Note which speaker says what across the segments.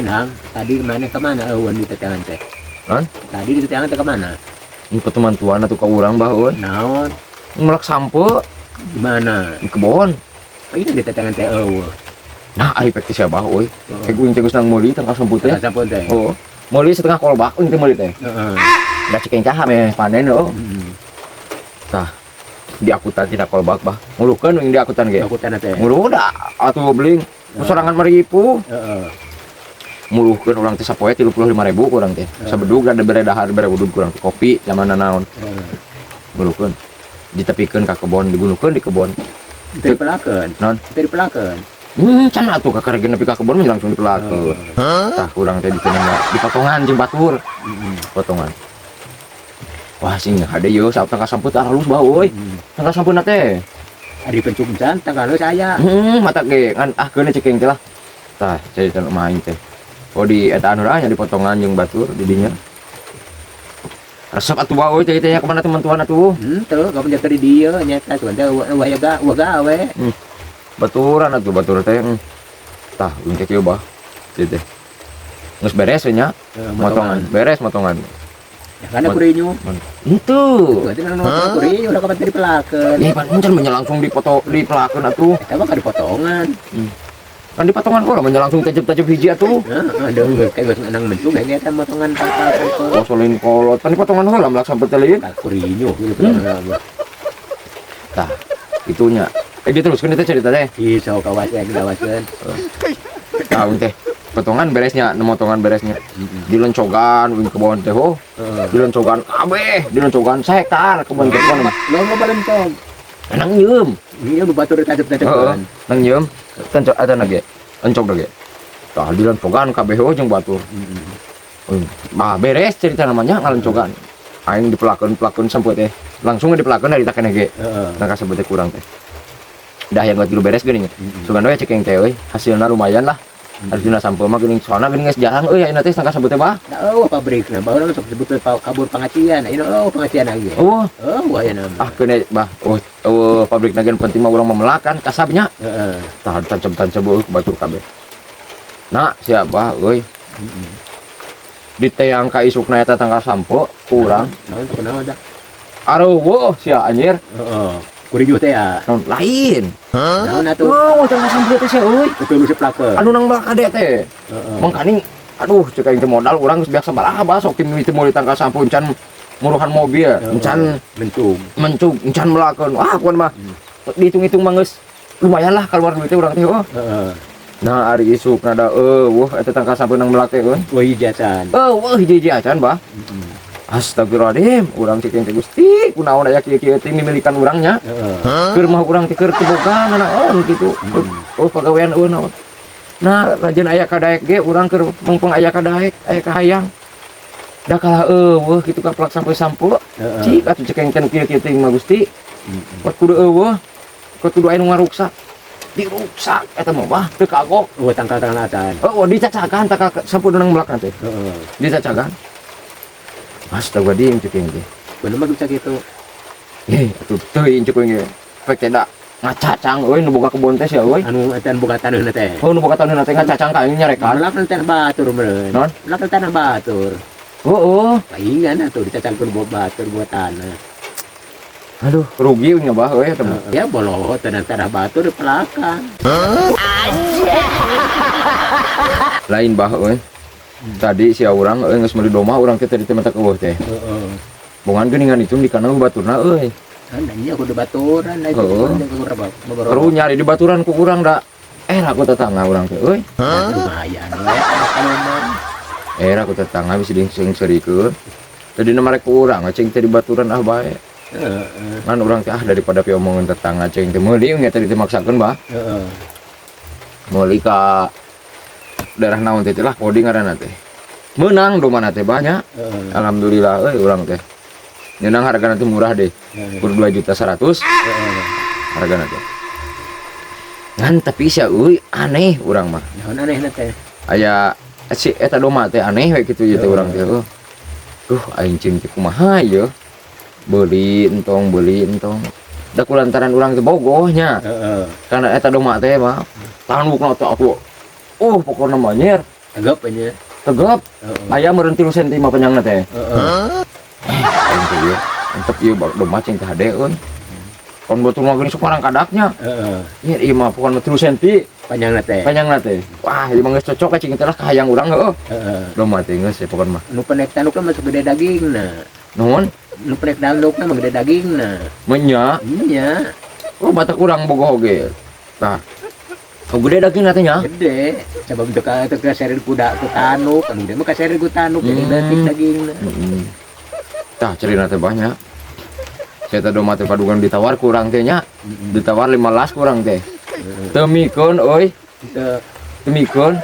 Speaker 1: Hang, tadi kemana kemana eueun di teteangan teh?
Speaker 2: Hah?
Speaker 1: Tadi di teteangan teh kemana?
Speaker 2: Ini petemantuan atuh ka urang, bah euy.
Speaker 1: Naon?
Speaker 2: Melak sampeu.
Speaker 1: Di mana?
Speaker 2: Di kebon.
Speaker 1: Oh, ini di teteangan teh eueuh.
Speaker 2: Nah, ari pek teh sia, bah euy. Kayak uing teh geus nang meuli tangkal sampeu teh.
Speaker 1: Tangkal sampeu teh.
Speaker 2: Oh. Meuli setengah kolbak uing teh meuli teh. Da cekeng caha meh panen oh. Tah, diakutan tina kolbak, bah. Ngulukeun uing diakutan ge.
Speaker 1: Akutan teh.
Speaker 2: Nguluh da atuh beling. Sorangan maripu. Muluhkeun urang teh sapoe 35.000 kurang teh. Sabedug da bere dahar, bere udud kurang teh, kopi zaman naon. Nguluhkeun. Ditepikeun ka kebon, digunukeun di kebon.
Speaker 1: Teu dipelakeun.
Speaker 2: Non?
Speaker 1: Teu dipelakeun.
Speaker 2: Can atuh kakara nepi ka kebon mah langsung dipelakeun. Tah, kurang teh ditenang dipotongan jeung batur. Potongan. Wah, sing hade yeuh saat tangkal sampeu teh halus, bah euy. Tangkal sampeuna teh.
Speaker 1: Ari pencuk can tangkal saya.
Speaker 2: Mata ge ngan ah keun cekeng teh lah. Tah, cerita nu aing teh. Oh, di eta anu nya dipotongan jeung batur di dinya. Resep atuh, bah euy, teh teh kemana teman tuan atuh?
Speaker 1: Henteu, kapan jatuh di dieu nyata tuh teh wah ya wah gawe.
Speaker 2: Baturan atuh, batur teh. Tah, uing teh kieu, bah. Teh teh. Geus beres we nya. Motongan, beres motongan.
Speaker 1: Ya kan aku rinyu.
Speaker 2: Henteu.
Speaker 1: Berarti kan aku rinyu udah kapan tadi pelakeun.
Speaker 2: Ya pan encan mah langsung dipoto dipelakeun atuh.
Speaker 1: Eta mah kan dipotongan.
Speaker 2: Kan dipotongan kok mah langsung tajep-tajep hiji atuh.
Speaker 1: Heeh, deung kayak geus nang mencung kayak eta motongan tangkal sampeu.
Speaker 2: Oh, solin kolot. Kan dipotongan heula melak sampeu teh lain.
Speaker 1: Aku rinyu gitu.
Speaker 2: Tah, itunya. Eh, diteruskeun teh cerita teh.
Speaker 1: Iso kawasan kawasan.
Speaker 2: Tah, teh. Potongan beresnya, motongan beresnya. Dilencogan uing kebon teh oh. Dilencogan kabeh, dilencogan sehektar kebon teh mah.
Speaker 1: Lo mau balencog.
Speaker 2: Nang nyeum.
Speaker 1: Iya, nu batur tajep-tajep.
Speaker 2: Heeh. Nang nyeum. Tencok eta na ge. Encok ge. Tah, dilencogan kabeh oh jeung batur. Bah, beres cerita namanya ngalencogan. Aing dipelakeun-pelakeun sampeu teh. Langsung dipelakeun dari takeneh ge. Nah, kasebut teh kurang teh. Dah yang dulu beres geuning. Sugan we cekeng teh euy, hasilna lumayan lah. Harusna sampeu mah geuning, soalna geuning geus jarang euy ayeuna teh sangka sampeu teh, bah.
Speaker 1: Nah, oh pabrikna baheula sok disebut kabur pengajian. Ayeuna oh pengajian lagi.
Speaker 2: Oh.
Speaker 1: Oh, aya nama.
Speaker 2: Ah, keun bah. Oh, oh pabrik nagen penting mah urang mah melakan kasabnya.
Speaker 1: Heeh.
Speaker 2: Tah, tancap-tancap euy batur kabeh. Nah, siap, bah euy. Diteang ka isukna eta tangkal sampeu kurang.
Speaker 1: Naon kunaon dah?
Speaker 2: Aruweuh sia anjir.
Speaker 1: Heeh. Kurijuh teh ya.
Speaker 2: Naon lain.
Speaker 1: Naon atuh?
Speaker 2: Oh, tangkal sampeu teh sia euy.
Speaker 1: Betul seplakeun.
Speaker 2: Anu nang kade teh.
Speaker 1: Heeh.
Speaker 2: Mangkaning aduh cek aing teh modal urang geus biasa sabaraha, bah, sok mimiti meuli tangkal sampeu encan muruhan mobil, encan
Speaker 1: mencung.
Speaker 2: Mencung, encan melakeun. Wah, kuan mah. Dihitung-hitung mah geus lumayan lah keluar duitnya urang teh oh.
Speaker 1: Heeh.
Speaker 2: Nah, ari isuk nada eueuh eta tangkal sampeu nang melak teh euy.
Speaker 1: Wah, hiji acan.
Speaker 2: Eueuh hiji-hiji acan, bah. Astagfirullahaladzim, urang cek teh Gusti, kunaon aya kieu-kieu teh mimilikan urang nya.
Speaker 1: Heeh.
Speaker 2: Keur mah urang teh keur teboga naon kitu. Oh, pagawean eueuh naon. Nah, rajin aya kadaek ge urang keur mengpeng aya kadaek, aya kahayang. Da kalah eueuh kitu ka plak sampe-sampe.
Speaker 1: Heeh.
Speaker 2: Cik atuh cek teh kieu-kieu teh mah Gusti. Kot kudu eueuh, kot kudu aya nu ngaruksak. Diruksak eta mah, bah, teu kagok.
Speaker 1: Oh, tangkal-tangkal acan.
Speaker 2: Oh, dicacakan tangkal sampeu nang belakang teh.
Speaker 1: Heeh.
Speaker 2: Dicacakan. Astagfirullahaladzim cek teh.
Speaker 1: Bener mah bisa gitu.
Speaker 2: Eh, atuh teuing cek ge. Pek teh da ngacacang euy nu boga kebon teh sia euy.
Speaker 1: Anu eta boga taneuhna teh.
Speaker 2: Oh, nu boga taneuhna teh ngacacang ka aing nyarekan.
Speaker 1: Melak tanah batur meureun.
Speaker 2: Non?
Speaker 1: Melak tanah batur.
Speaker 2: Oh.
Speaker 1: Paingan atuh dicacangkeun buat batur buat tanah.
Speaker 2: Aduh, rugi nya, bah euy eta mah.
Speaker 1: Ya boloho tanah tanah batur pelakan.
Speaker 2: Lain, bah euy. Tadi sia urang euy geus meuli domba urang teh tadi teh mata keueuh teh.
Speaker 1: Heeh.
Speaker 2: Bongan geuningan itu di kana baturna euy.
Speaker 1: Kan nya kudu baturan lain.
Speaker 2: Heeh. Perlu nyari di baturan ku urang da. Eh, aku tetangga urang teh euy.
Speaker 1: Lumayan we kalau mah.
Speaker 2: Eh, aku tetangga bisa diseung-seurikeun. Tadi nama rek ku urang cing teh di baturan ah bae.
Speaker 1: Heeh.
Speaker 2: Kan urang teh ah daripada pi omongan tetangga cing teh meuli nya tadi teh maksakeun, bah.
Speaker 1: Heeh.
Speaker 2: Meuli ka daerah naon teh lah kodi ngaranna teh. Menang domana teh banyak.
Speaker 1: Heeh.
Speaker 2: Alhamdulillah euy urang teh. Nyeunang hargana teh murah deh.
Speaker 1: Heeh.
Speaker 2: Kur 2.100.000.
Speaker 1: Heeh.
Speaker 2: Hargana teh. Ngan tapi sia euy aneh urang mah.
Speaker 1: Naon anehna teh?
Speaker 2: Aya si eta domba teh aneh we kitu ieu teh urang teh. Oh. Duh aing cing teh kumaha ieu? Beuli entong, beuli entong. Da kulantaran urang teh bogoh nya.
Speaker 1: Heeh.
Speaker 2: Karena eta domba teh mah tandukna teh aku. Oh, pokokna mah nyer.
Speaker 1: Tegep aja.
Speaker 2: Tegep.
Speaker 1: Heeh.
Speaker 2: Aya meureun 3 senti mah panjangna teh.
Speaker 1: Heeh.
Speaker 2: Aing teh ieu. Antep ieu domba cing teh hade euy. Kon batur mah geuning sok marangkadaknya.
Speaker 1: Heeh.
Speaker 2: Ieu ieu mah pokona 3 senti
Speaker 1: Panjangna teh.
Speaker 2: panjangna teh. Wah, ieu mah geus cocok cing teh lah kahayang urang heueuh.
Speaker 1: Heeh.
Speaker 2: Domba teh geus ya pokona mah.
Speaker 1: Nu pendek tandukna masuk gede dagingna.
Speaker 2: Nuhun.
Speaker 1: Nu pendek tandukna mah gede dagingna.
Speaker 2: Menya.
Speaker 1: Iya.
Speaker 2: Oh, batak urang bogoh oge. Tah. Oh, gede daging teh nya.
Speaker 1: Gede. Sabab teu ka teu kaserir kuda ku tanduk, anu gede mah kaserir ku tanduk jadi leutik dagingna.
Speaker 2: Heeh. Tah, cerita teh banyak. Saya teh domba teh padugan ditawar kurang teh nya. Ditawar 15 kurang teh. Teu mikeun euy.
Speaker 1: Teu.
Speaker 2: Teu mikeun.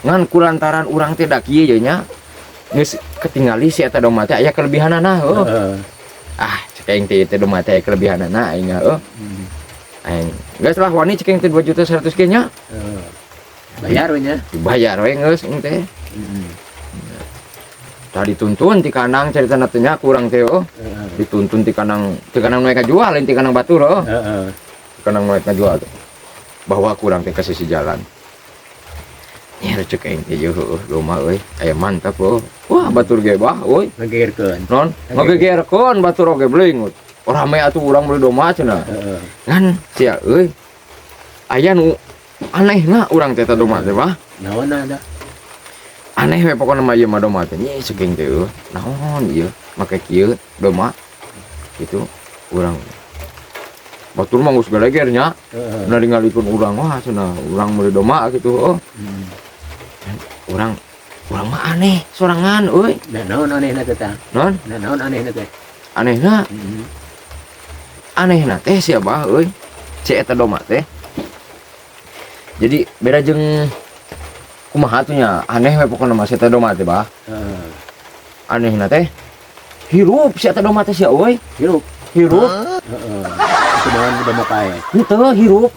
Speaker 2: Ngan kulantaran urang teh da kieu ye nya. Geus ketingali si eta domba teh aya kelebihanana heuh.
Speaker 1: Heeh.
Speaker 2: Ah, cek aing teh teh domba teh aya kelebihanana aing heuh. Aing geus lah wani cek aing teh 2 juta 100 ge nya.
Speaker 1: Heeh. Bayar we nya.
Speaker 2: Dibayar we geus aing teh.
Speaker 1: Heeh.
Speaker 2: Tah dituntun ti kandang caritana teh nya kurang teh oh.
Speaker 1: Heeh.
Speaker 2: Dituntun ti kandang nu jual lain ti kandang batur oh.
Speaker 1: Heeh.
Speaker 2: Ti kandang nu jual teh. Bahwa kurang teh ke sisi jalan. Ya cek aing teh yeuh heueuh domba euy aya mantap oh. Wah batur ge bah euy.
Speaker 1: Ngegegerkeun.
Speaker 2: Non ngagegerkeun batur oge belingut. Rame atuh urang meuli domba cenah.
Speaker 1: Heeh.
Speaker 2: Ngan sia euy. Aya nu anehna urang teh domba teh bah.
Speaker 1: Naon ada?
Speaker 2: Aneh we pokona mah ieu mah domba teh. Nyi cek aing teh euy. Naon ieu make kieu domba. Gitu urang. Batur mah geus geleger nya.
Speaker 1: Heeh.
Speaker 2: Naringalikeun urang wah cenah urang meuli domba gitu oh. Urang urang mah aneh sorangan euy.
Speaker 1: Nah, naon anehna teh tah?
Speaker 2: Non?
Speaker 1: Nah, naon anehna teh?
Speaker 2: Anehna.
Speaker 1: Heeh.
Speaker 2: Anehna teh sia bah euy. Si eta domba teh. Jadi beda jeung kumaha tuh nya aneh we pokona mah si eta domba teh bah.
Speaker 1: Heeh.
Speaker 2: Anehna teh hirup si eta domba teh sia euy.
Speaker 1: Hirup.
Speaker 2: Hirup.
Speaker 1: Heeh. Itu naon domba pae?
Speaker 2: Henteu hirup.